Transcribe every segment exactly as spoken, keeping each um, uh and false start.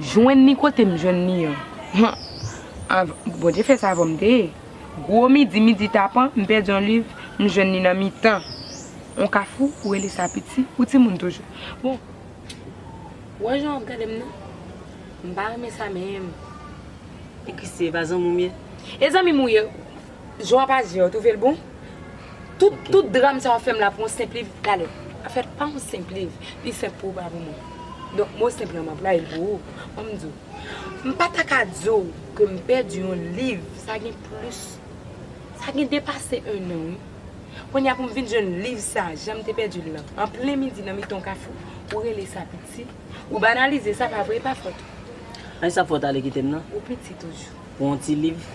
Jwenn li kote m jwenn li an. Hum. Av- Bondye fè sa avè m te ye. Gwo midi, midi tapan, m pèdi yon liv, m jwenn li nan mitan yon kafou, ou rele sa piti, ou timoun toujou. Bon, wè jan w ap gade m nan? M pa renmen sa menm. E Christie, e pa zanmi w m ye? E zanmi m ou ye. Jan w ap aji a, ou twouve l bon? Tout, tout dram sa w ap fè m la pou yon senp liv, talè. Anfèt, pa yon senp liv, li senp pou ou, pa pou mwen. Donk, mo senp lan m anplwaye l pou ou. Ban m di w. M pa ta ka di w ke m pèdi yon liv, sa gen plis, sa gen depase en an, wi. Kounye a pou m vin jwenn liv sa, jan m te pèdi l lan, an plen midi nan mitan yon kafou, ou rele sa piti. Ou banalize sa, pa vre, pa fòt ou. An sa fòt ale kite m nan? Ou piti toujou. Pou yon ti liv?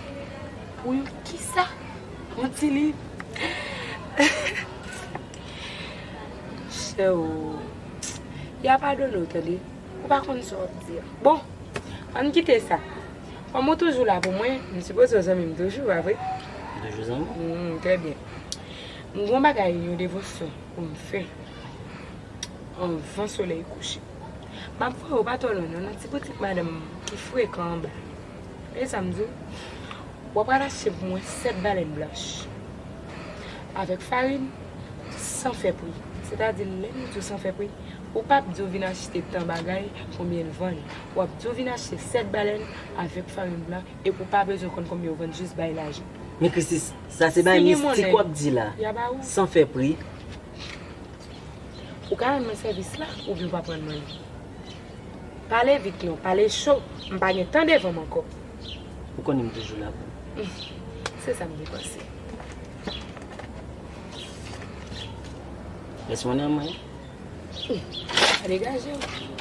Pou yon kisa? Yon ti liv? Chè o. Y a padone w, tande. Ou pa konn sa w ap di a. Bon, ann kite sa. Kòm ou toujou la pou mwen, m sipoze w zanmi m toujou, pa vre? M toujou zanmi w. Hmm, trè byen. M gon bagay, yon devosyon pou m fè anvan solèy kouche. M ap voye w pa twò lwen non, nan ti boutik madanm ki frekan anba. E sa m di w? W ap al achte pou mwen sèt balèn blanch avèk farin san fè pri. Sètadi, lè nou di w san fè pri, ou p ap di w vin achte tan bagay, konbyen l vann. W ap di w vin achte sèt balèn avèk farin blan, epi w pa bezwen konn konbyen w vann, jis bay lajan. Men Christie, sa se bagay mistik w ap di la. Y a ba ou. San fè pri. Ou ka rann mwen sèvis la, oubyen w p ap rann mwen li. Pale vit non, pale cho, m pa gen tan devan m ankò. Ou konnen m toujou la pou ou. Se sa m te panse. Lès mwen nan mwen. Pa degaje w.